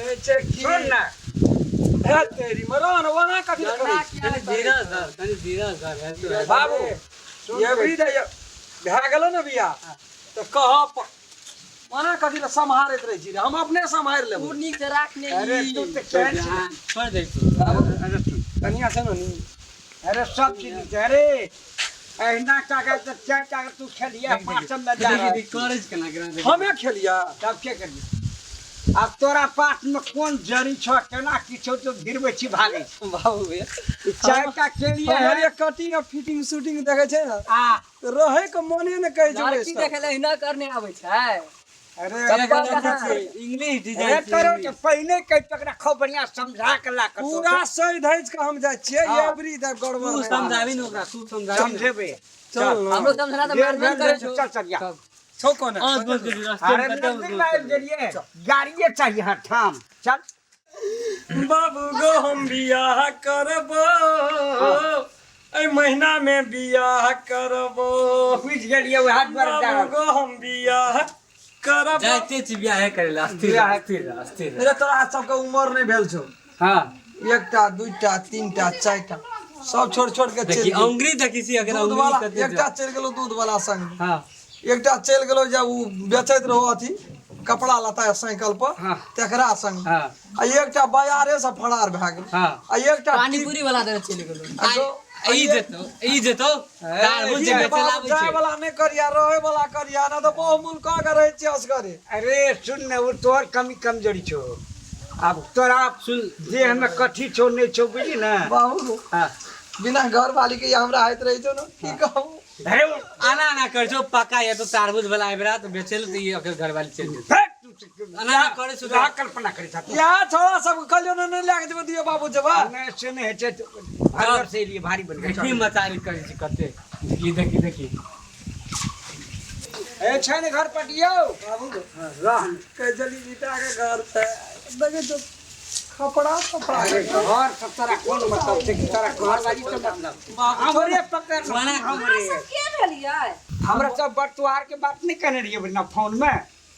कहै छै कि सुन ना। हे तेरी मरण ओना कथी लए करै छी? कनी धीरज धर, कनी धीरज धर, हेतौ, हेतौ। बाबू एवरी डे भए गेलो ने बियाह तऽ कह ओना कथी लए सम्हारैत रहै छी रे? हम अपने सम्हारि तू लेबै। नीक से राख ने। अरे ई। तू तऽ केहन छी? ध्यान छोड़ दे तू। अरे सुन। कनिया छै ने नी? अरे सब चीज नीक छै। अरे अहिना टाका तऽ चारि टाका तू खेलिया पाँचम में जा देखी रहल देखी छी। करै छै केना केना देखी। हमे खेलिया। तब के करियै? आब तोरा पास में कोन जड़ी छौ, केना की छौ, तू गिरबै छी भागै छी। बाबू भैया, ई चारि टा केलियै हमर है। ये कटिंग आ फिटिंग शूटिंग देखै छै ने आ रहै के मने ने कहै छै। लड़की बैसतौ। देखे ले एहिना करने आबै छै। अरे चप्पल देखै कहाँ? छियै, इंग्लिश अरे डिजाइन तोरो छै। के पहिने कहि तकरा खूब बढ़िया समझा के ला के पूरा सही धैज के हम जाइ छियै। हाँ। एवरी डे गड़बड़ तू नहि। समझाबी ने ओकरा, तू समझाबी ने। समझेबै। चल ने। हमरो समझना तऽ देर मानबे भेल ने करै छै, छौ। चल चल या। छौ कोने? आँच बंद कर दी, रास्ते अरे में कतौ नजदीक में आबि गेलियै, गाड़िए चाहिए। हाँ ठाम चल। बाबू गो, हम बियाह करबो, एहि महीना में बियाह करबो। बुझि गेलियै, वएह दुआरे जा बाबू रहल। गो, हम बियाह करबो। जाइते छी बियाहे करै लए, अस्थिर बियाह। रह, अस्थिर रह, अस्थिर रह। अरे तोरा सबके उमर नहि भेल छौ। हाँ। एकटा दूटा तीनटा चारिटा सब छोड़ छोड़ के चलि देखी गेल। अंगुरी देखी छी अगर दूध अंगुरी वाला कते एकटा चलि गेलो दूध वाला संग। हाँ। एकटा चलि गेलो जे उ बेचैत रहो अथी कपड़ा लत्ता साइकिल पर। हाँ। तेकरा संग। हाँ। आ एकटा बाजारे से फरार भए गेल। हाँ। आ एकटा पानीपुरी वाला दर चलि गेलो। आ गो- ई जेतौ, ई जेतौ तारबूज जे बेचै लए आबै जाय छै। वाला नहि करिया, रहै वाला करिया ना तऽ बहुमूल कऽ के रहै छियै असगरे। अरे सुन ने, ओ तोहर कमी कमजोरी छौ। आब तोरा सुन। देह में कथी छौ नहि छौ, बुझली ने? बाबू। हाँ। बिना घर वाली के हमरा होइत रहै छौ ने, की कहू। अरे ओ आना आना कर छौ पक्का ये तो तारबूज वाला आबि रहा तो बेचै लए तऽ ई ओकर घरवाली चलि जेतौ। फेक तू। आना आना करै छौ। तोरा कल्पना करै छह तू। इएह छोड़ा सब कहलियौ ने नहि लए के जेबै दियौ बाबू जेबा। नहि से नहि होइ छै, भारी से एलियै, भारी बनि गेल। देखी मचारी करै छै कते, देखी देखी देखी। ए छै ने घर पर यौ। बाबू। रह। कहै छली ईटा के घर छै, देखै छौ खपड़ा खपड़ा। अरे घर से तोरा कोन मतलब छै? कि तोरा घरवाली से मतलब छै? हमरे पकड़ मना हमरे। अहाँ सब के भेलियै? हमरा सब बटुआर के बात नहि कहने रहियै ना फोन में?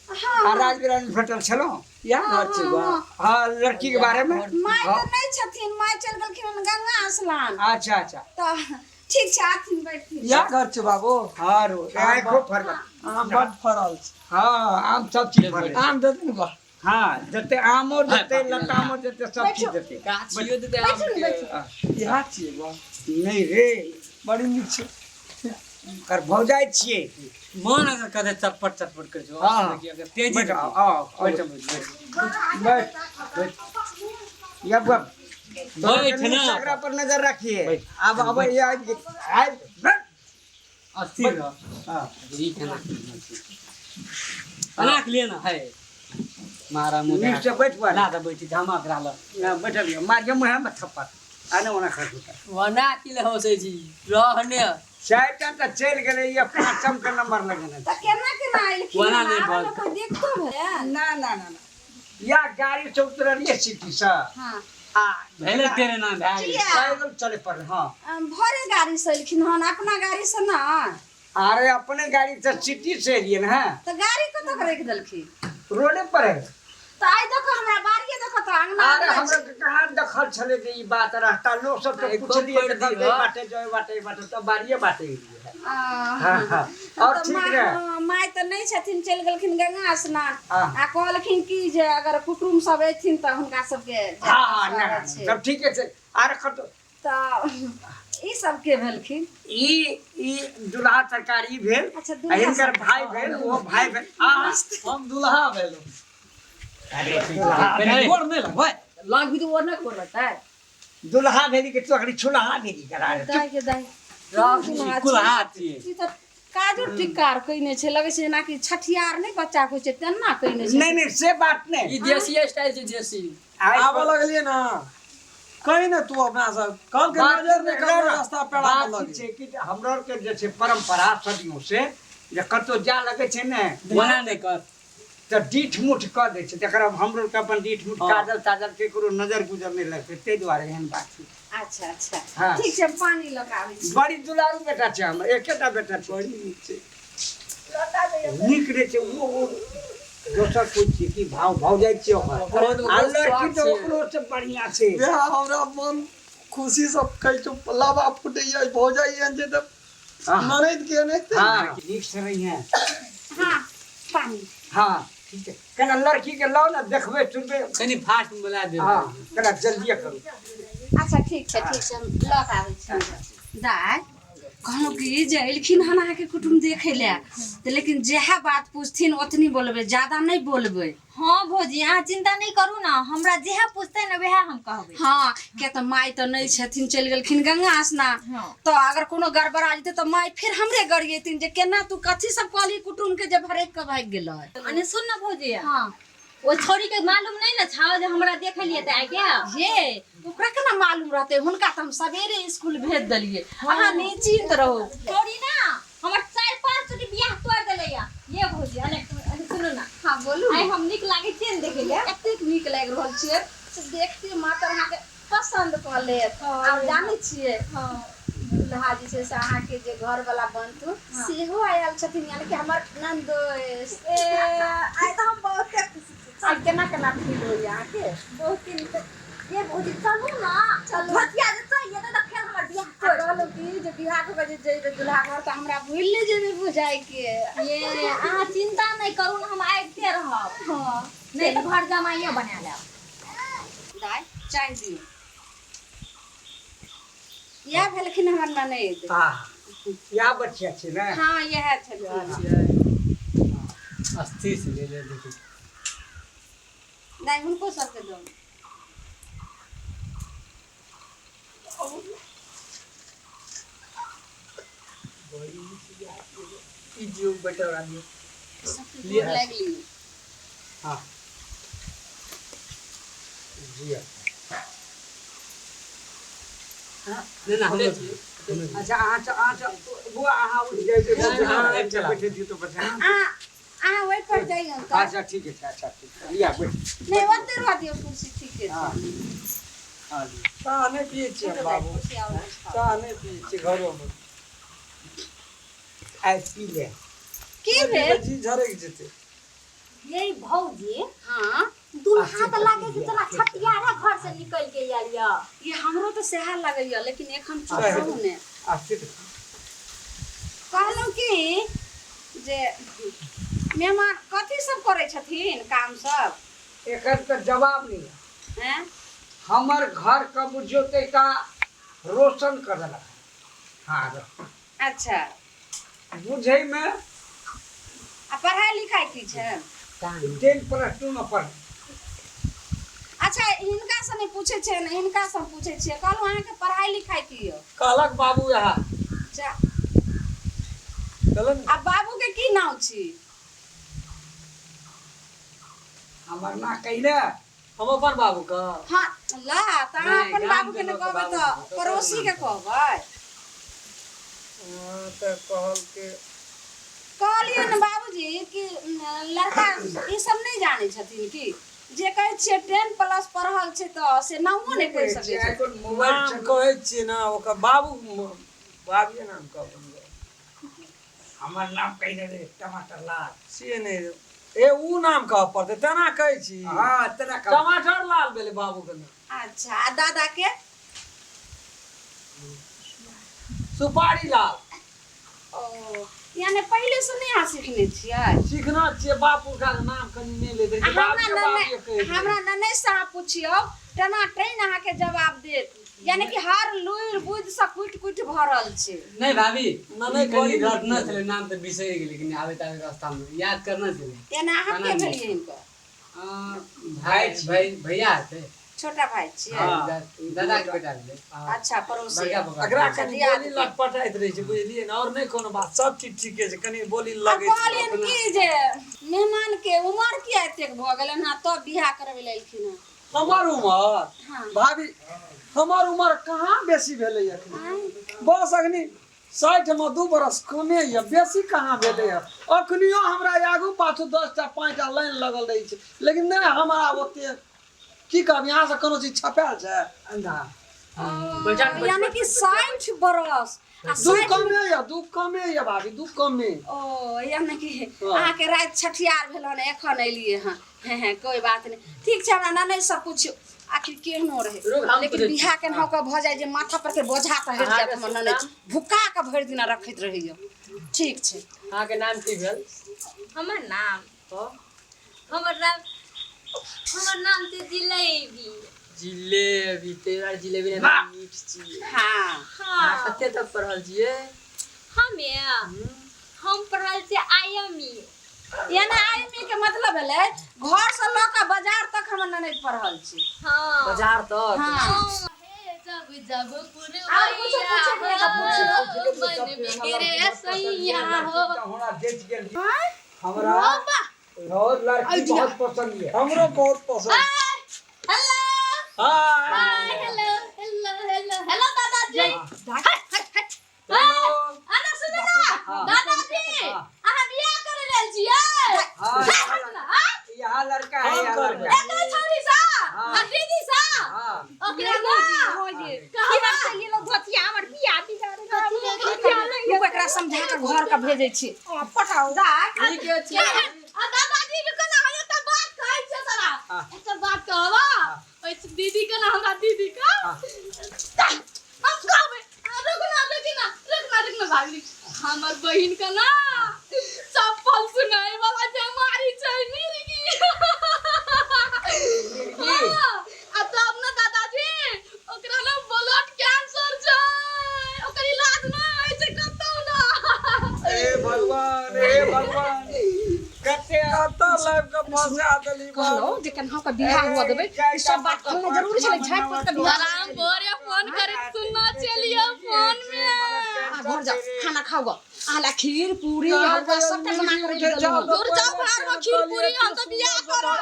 हाँ। आ राजवीर में भेटल छलहुँ। इएह घर छै बा? हाँ, लड़की के बारे में। माय तऽ नहि छथिन, माय चलि गेलखिन हन गंगा स्नान। अच्छा अच्छा। तऽ ठीक छै, आथिन बैठथिन। इएह घर छै बाबू? हाँ रो आइ खूब फरल। आम बड फरल छै। हाँ, आम सब चीज फरल। आम देथिन ने बा? हाँ जते आमो देते, लतामो देते, सब चीज देते। गाछियो देतै आम बैठू ने। के। बैठू। इएह छियै बा? नहीं रे। बड़ी नीक छै। कर भौजाइ छियै। मन अगर कते चटपट चटपट करै छौ। हाँ। देखी अगर तेजी बैठ। देखी। आओ आओ। बैठ बैठ बैठ बैठ या बुआ। बैठ ना। एकरा पर नजर रखिए। बैठ। आब आब ये आबि गेल, आबि बैठ। अस्थिर रह। हाँ। ई केना राख लिए ना है मारा मुँह। नीक से बैठ बुआ। ना तऽ बैठी धमक रहल। ना बैठल यौ, मारियो मुँह में थप्पड़ आने ओना खा। वना की ले हंसै छी रहने। चारिटा तऽ चलि गेलै, ये पाँचम के नंबर लगेने। तऽ केना केना एलखिन? ओना नहि आबैमे बाज। कोइ दिक्कतो भेल? ना ना ना ना, या गाड़ी से उतरलियै सिटी से। हाँ। आ भेलै तेरे नाम भए गेलै। किया? पैदल चले पड़लै। हाँ। भरे गाड़ी से एलखिन हन, अपना गाड़ी से ना? अरे अपने गाड़ी से सिटी से एलियै ने। तऽ गाड़ी कतऽ के राखि देलखिन? रोडे पर है। तऽ आइ देखो हमरा बाड़िए देखो तऽ अंगना। अरे अंगना हमरा के कहाँ देखल छलै जे ई बात रहता। लोक सब आइ के खूब पुछलियै पढ़ि तऽ कहलकै दिहऽ। बाटे जो बाटे ई बाटे तऽ बाड़िए बाटे एलियै। आ, हाँ हाँ, और तऽ ठीक माँ रहे। हाँ, माय तऽ नहि छथिन, चलि गेलखिन गंगा स्नान। हाँ। आ कहलखिन कि जे अगर कुटुम सब अयथिन तऽ हुनका सबके हाँ हाँ, ना ना, स्वागत छै। सब ठीके छै। आर कतौ तऽ ई सब के भेलखिन? ई ई दुल्हा सरकार ई भेल। अच्छा, आ दुल्हा हिनकर सरकार। भाई भेल, ओ भाई भेल। आ हम दुल्हा भेलहुँ। अरे गोर नहि लगबै। लग भी तऽ ओर नहि गोर लगतै। दुल्हा भेली कि तू अखनी छुलहा भेली करा रे? दाइ के दाइ। रह। कुल्हा छियै। ई तऽ काजो टिकार कयने छै, लगै छै जेनाकि छठियार नहि बच्चा होइ छै तेना कयने छै। नहीं नहीं, से बात नहीं। ई देसी स्टाइल छै, देसी। आइ आबऽ लगलियै ने, कही ने तू अपना सब कहलकै बात नजर नहि ना, करबै ना, रास्ता पेड़ा बात पर ई लगे छै कि हमरो आरके जे छै परंपरा सदियों से जे कतौ जा लगै छै ने मना नहि कर। तऽ डीठ मुठ कऽ दै छै, तकर बाद हमरो आरके अपन डीठ मुठ काजल ताजल केकरो नजर गुजर नहि लगतै, ताहि दुआरे एहन बात छै। अच्छा अच्छा। हाँ। ठीक छै, हम पानी लऽ कऽ आबै छी। बड़ी दुलारू बेटा छै हमर, एकेटा बेटा छै। बड़ी नीक छै। नीक रहै छै ओ। दोसर कोइ छियै कि भाव भाव जाइ छियै ओकर बहुत आ लड़की स्वाद तऽ छै। ओकरो से बढ़िआँ छै। इएह हमरा मन खुशी सब कहै छौ लाबा फूटैया भौजाइ एहन छै तऽ हाँ। ननैद के एनाहिते हाँ नीक से रहिहे। हाँ पानी। हाँ ठीक छै, कना लड़की के लाउ ने, देखबै सुनबै। कनि फास्ट में बोला दियौ। हाँ कना जल्दिए करू। अच्छा ठीक छै, ठीक छै, हम लऽ कऽ आबै छी। दाइ कहलहुँ कि जे एलखिन हन अहाँके कुटुम्ब देखै लए, तऽ लेकिन जएह बात पूछथिन ओतनी बोलबै, ज्यादा नहि बोलबै। हाँ भौजी, अहाँ चिंता नहीं करू ना, हमरा जेहे पूछते ना वएह हम कहबै। हाँ, किया तऽ माय तऽ नहि छथिन, चलि गेलखिन गंगा स्नान। हाँ। तऽ अगर कोनो गड़बड़ा जेतै तऽ माय फेर हमरे गरियेथिन जे केना तू कथी सब कहली कुटुम्ब के जे भड़कि कऽ भागि गेलै। अने सुन ना भौजी। हाँ। ओ छोरी के मालूम नहीं ना छाओ जे हमरा देखे लिए तऽ आइ के। ये ओकरा केना मालूम रहतै, हुनका तऽ हम सवेरे स्कूल भेज देलियै। अहाँ निश्चिंत रहू। छोरी ना हमर 4-5 चोटी बियाह तोड़ देले या। ये भौजी, अने अने सुनू ना। हाँ बोलू। आइ हम नीक लागै छियै ने देखै ले? एतेक नीक लागि रहल छियै से देखते मात्र अहाँके पसन्द कऽ लेत। आब जानै छियै हाँ। दुल्हा जे छै से अहाँके जे घरवला बनतू सेहो आयल छथिन, यानी कि हमर ननदोस। ए आइ तऽ हम बहुते खुशी छी। आइ केना केना फील होइया अहाँके? बहुत नीक। ये भौजी चलू ना, चलू। भतिया जे चलि जेतै तऽ फेर हमर बियाह आ तोड़ि कहलहुँ कि जे बियाह कऽ के जे जेबै दुल्हा घर तऽ हमरा भूलि नहि जेबै भुजाइके। ये अहाँ चिंता नहीं करू ना, हम आबिते रहब। हाँ। नहीं तऽ घर जमाइए बना लेब। दाइ चाय दियौ। इएह भेलखिन हमर ननैद। हाँ इएह बच्चा छै ने? हाँ इएह छलखिन। अस्थिर से ले ले देखी। दाइ हुनको सबके दौ। ई दियौ बेटा दियौ। सबके गोर लागि लियौ। हाँ जी। नहीं ना हम अच्छा अहाँ अहाँ बुआ अहाँ उठि जाइ नहीं, नहीं, आबि चला। बैठे दियौ तऽ बच्चा। अहाँ अहाँ ओहि पर जइयौ तऽ। अच्छा ठीक छै, अच्छा ठीक छै, लिअ बैठ। नहि ओते रह दियौ कुर्सी, ठीके छै। हाँ हाँ लिअ। चाह नहि पियै छियै हम बाबू, कुर्सी आओर नहि खाउ। चाह नहि पियै छियै घरोमे। आइ पी ले। की भेल? जी झरकि जेतै। ये भौजी। हाँ। दुल्हा तऽ लागे छै जेना छटियारा घर से निकल के आयल या। ये हमरो तऽ सएह लगैया, लेकिन एखन चुप रहू ने। अस्थिर। कहलहुँ कि जे मेहमान कथी सब करै छथिन काम सब? एकर तऽ जवाब नहीं है। हैं? हमर घर के बुझियौ तऽ एकटा रोशन कऽ देलक। हाँ। अच्छा। बुझै में आ पढ़ाई लिखाई की छै? 10+2 में पढ़। अच्छा हिनका से नहीं पूछे छियै ने, हिनका से हम पूछे छियै। कहलहुँ अहाँके पढ़ाई लिखाई की यौ? कहलक बाबू यहाँ। अच्छा। कहलक आ बाबू के की नाम छी? हमर नाम कहिले? हम अपन बाबू के। हाँ ला तऽ अहाँ नहि, अपन गाम बाबू के के नहि लोक कहबै बाबू तऽ के, तऽ पड़ोसी के कहबै। हाँ, तऽ कहलकै। कहलियै ने बाबूजी कि लड़का ई सब नहि जानै छथिन कि जे कहै छियै 10+ पढ़ल छै तऽ से नामो नहि कहि सकै छै। मोबाइल नाम कहै छियै ने ओकर बाबू बाबूए नाम कहबै। हमर नाम कहि रे टमाटर लाल। से नहि ए उ नाम कहऽ पड़तै, तेना कहै छी। हाँ तेना कह। टमाटर लाल भेलै बाबू के नाम। अच्छा आ दादा के? सुपारी लाल। ओ यानी पहिले से नहि अहाँ सीखने छियै? सीखना छियै, बाप पुरखा के नाम कनि नहि लैत रहै छै, हमरा बाबूए बाबूए कहै ननै छै। हमरा ननै से अहाँ पुछियौ टना ट्रेन अहाँके जवाब देत, यानी कि हर लुरि बुद्धि से कुटि कुटि भरल छै। नहीं भाभी, ननै कनि कहली रटना छलै नाम तऽ बिसरि गेलै, कनि आबैत आबैत रास्तामे याद करना छलै। यानी अहाँ के भेलियै हिनकर? भाई भाई भैया हेतै। छोटा भाई छियै? हाँ, दादा के बेटा भेलै। अच्छा पड़ोसी। बड़का बड़का। एकरा कनि दियाद बोली लटपटाइत रहै छै, बुझलियै ने? और नहि कोनो बात, सब चीज ठीके छै, कनि बोली आ लगै छै। कहलियनि कि जे मेहमान के उमर किया एतेक भऽ गेलनि हँ तब बियाह करबै लए एलखिन हँ? हमर उमर? हाँ। भाभी हमर उमर कहाँ बेसी भेलै अखनी? बस अखनी 60 में 2 बरस कमे यऽ, बेसी कहाँ भेलै हँ। अखनियो हमरा आगू पाछू 10 टा 5 टा लाइन लगल रहै छै, लेकिन नहि हमरा ओते की कहब, यहाँ से कोनो चीज छपायल छै? ना। यानी कि 60 बरस आ दू 60 कमे या, दू कमे या भाभी, दू कमे। ओ यानी कि हाँ। अहाँके राति छठियार भेल हन, एखन एलियै हँ। हें हें, कोइ बात नहि, ठीक छै। हमरा ननैद सब पूछियो आखिर केहनो रहे, रुक, हम लेकिन पूछै छी। बियाह केनाहु के भऽ जाय जे माथा पर के बोझा तऽ हटि जायत। हमर ननैद भुक्का के भरि दिना रखैत रहैया। ठीक छै। अहाँके नाम की भेल? हमर नाम? हाँ। हमर नाम छै जिलेबी। जिलेबी, तेरा जिलेबी ने मीठ छी। हाँ। अहाँ हाँ। कते तक पढ़ल छियै? हम पढ़ल छियै I M E. यानी I M के मतलब भेलै घर से लऽ कऽ बाजार तक हमर ननैद पढ़ल छै। हाँ। बाजार तक? हाँ। जब जब और कुछो पूछे के है तऽ पूछियौ। मन बिगड़े सैया हो। हमरा देख गेल, हमरा और लड़की बहुत पसंद है। हमरो बहुत पसंद। हेलो। हाँ। Hi, hello hello hello hello दादाजी। हट हट हट। अरे सुनू ना दादाजी, अहाँ बियाह करे लेल छियै? हाँ, यहाँ लड़का है, हम यहाँ करबै। लड़का। एकै छौरी सा हाँ। आ दीदी सा? हाँ। ओकरा ना कहबा ये लोग धोतिया हमर बियाह बिगाड़ रुकू, एकरा समझा कऽ घर के भेजै छी। पठाउ दाय। ठीके छै। आ दादाजी रुको ना, हम एकटा बात कहै छियै तोरा। हाँ। एकटा बात कहबा ओइ दीदी के ना, हमरा दीदी के हाँ। हम कहबै। आ, रुक ना, रुक ना, रुक ना, रुक ना भाभी। हमर बहिन के ना चप्पल सुनाए वाला बीमारी छै, मिर्गी। हाँ, आ तब ना दादाजी ओकरा ना ब्लड कैंसर छै, ओकर इलाज ना होइ छै कतौ ना। हे भगवान, हे भगवान, कते कतऽ लाइफ के फंसा देली। कहलहुँ जे केनाहु के बियाह हुआ देबै, ई सब बात खोलना जरूरी छलै, झाँपि पोति के बियाह। आराम भोरे फोन करे सुनना चलिए फोन में। अहाँ घर जाउ, खाना खाउ गऽ। अहाँ ला खीर पूरी हलवा सबटा बना के रखि देलहुँ हन। दूर जाउ भाड़ में खीर पूरी, हम तऽ बियाह करब।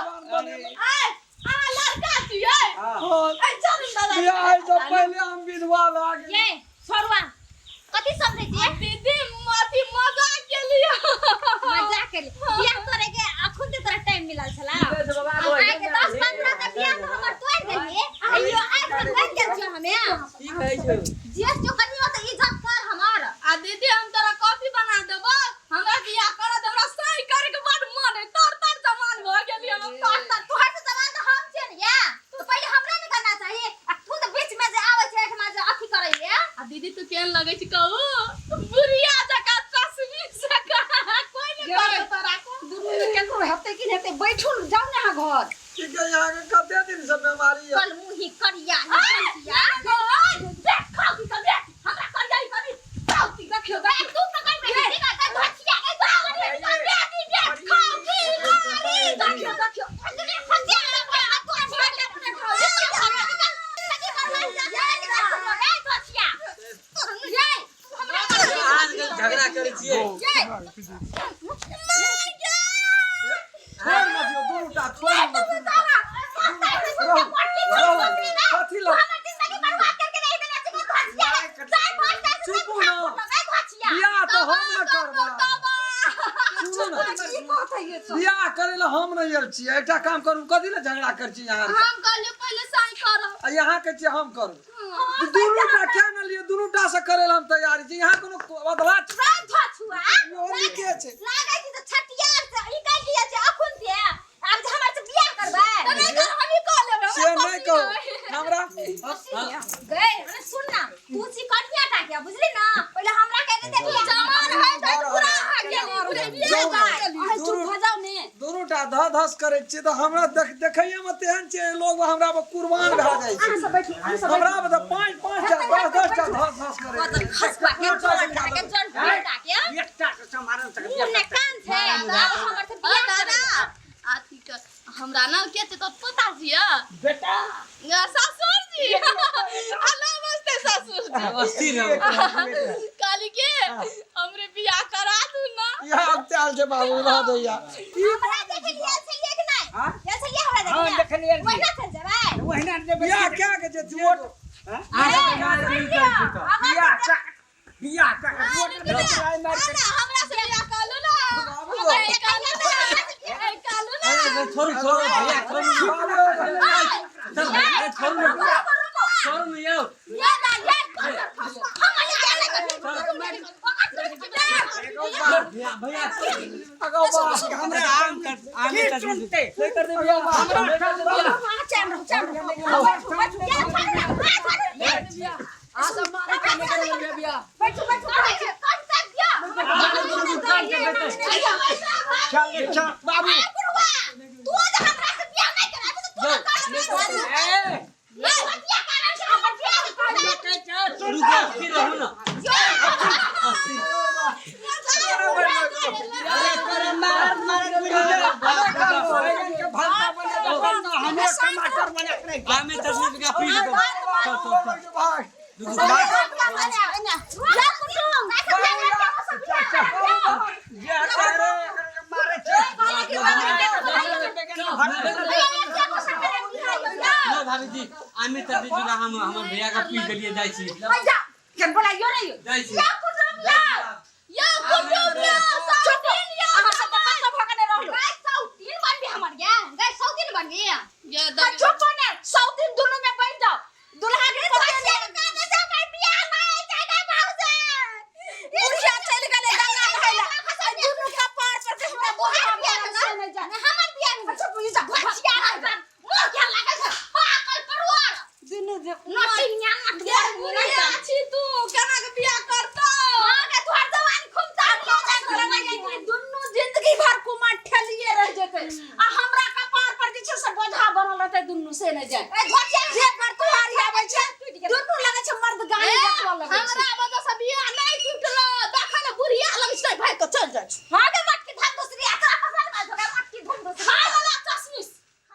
आय अहाँ लड़का छियै? हाँ। आय चलू दादा। बियाह से पहिले हम विधवा भए गेली। ये छोड़वा, कथी समझै छियै दीदी? अथी मजाक केलियै, मजाक केलियै। बियाह करे के अखन ते तोरा टाइम मिलल छला? आइ के 10 15 टा बियाह तऽ हमर तोड़ि देलियै, आइयो आइ तक बनि गेल छियै हमे। की कहै छौ? जे जो कनियो तऽ इज्जत कर हमर। आ दीदी, हम तोरा कॉफी बना देबो, हमरा बियाह करत। हमरा सही करे के बड मन है, तर तर जवान भऽ गेली हम। तर तर तोहर से जवान तऽ हम छियै ने या, तो पहिले हमरा ने करना चाही, आ तू तऽ बीच में जे आबै छै एठमा जे अथी करैये। आ दीदी, तू केहन लगै छी कहू? बुढ़िया जकाँ, चश्मी जकाँ, कोइ नहि करतौ तोरा। दुनू मे केकरो हेतै कि नहि हेतै? बैठू ने, जाउ ने अहाँ घर। की कही, अहाँके कते दिन से बीमारी यऽ। कल मुही करिया निकलिया देख, खाउ की कर देख, हमरा करिया ही करी खाउ की। देखियो देख, तू पकड़ में ठीक है, कल धचिया ए बाबा रे बेटी देख, खाउ की मारी। देखियो देखियो, फसने फसिया दे आ तू छोड़ के खाउ ए धचिया ये हमरा। आजकल झगड़ा करै छियै। छोड़ न दियौ दुनू टा, छोड़ न दियौ। कथी लग चुपू ना। बियाह तऽ हम न करबै। सुनू ने, बियाह करै लए हम नहि आयल छियै। एकटा काम करू, कथी लए झगड़ा करै छी अहाँ? हम कहलियो पहिले साई करब। आ यहाँ के छियै हम करू, दुनू टा किया ने लिअ? दुनू टा से करै लए हम तैयार छी। यहाँ कोनो अधला इहो नीके छै। लागै छै तऽ छटियार से ई कहि लिअ जे अखुन से आब जे हमर से बियाह करबै तऽ नहि कर, हमही कऽ लेबै। से नहि कहू हमरा। गए, अरे सुन ना, तू छी कनिया टा के, बुझली ना? पहिले हमरा कह दे बियाह जवान है तऽ पूरा अहाँ गेली पूरे बियाह। जाउ ने। अहाँ चुप भऽ जाउ ने। दुनू टा धऽ धस करै छियै तऽ हमरा देख देखैये मे तेहन छै, लोग हमरा पर कुर्बान भए जाइ छै। अहाँ सब बैठू, अहाँ सब। हमरा पर तऽ पाँच पाँच टा, दस दस टा धस धस करै छै। खसुआ के जोड़ के जोड़ बेटा के एकटा के सम्हारन तक। मुँह ने कान छै, आब हमर से बियाह दादा अथी के हमरा ना के छै तो पोता छियै। बेटा। ससुर जी, नमस्ते ससुर जी। अस्थिर रहू। कहली के हमरे बियाह करा दू ना। इएह चाल छै बाबू, रह दैया। हमरा देखलियै छलियै कि नहि? हाँ? गेल छलियै हमरा? हाँ, देखलियै। देखलियै। ओहिना चल जेबै? ओहिना जेबै। बियाह क्या के जे छियै? हाँ? अहाँ सब काज नहि करै छी तऽ। बियाह कऽ, बियाह कऽ हमरा से बियाह कहलू ना, कहलू ना, कहलू ना। अरे छोड़ू, छोड़ू भैया, छोड़ू। चल भैया, छोड़ू ना, छोड़ू ना यौ। हमे टमाटर बना के रख आमे चटनी का पी लेतो। चल चल चल। भाई। जे करे मारे छै। लो भाभी जी, आमे चटनी चूड़ा हम हमर भैया के पी देलिए, जाइ छी। केन बोलाइयो रे। जाइ छी। अहाँ सब तऽ कतऽ भगने रहलो। चुप ने, 100 दिन दुनू में बैठ जाओ, दुल्हा के पते नहीं। बुढ़िया चलि गेलै गंगा नहाय ला। आ दुनू कपार पर के हमरा बुढ़ा से नहि जाय।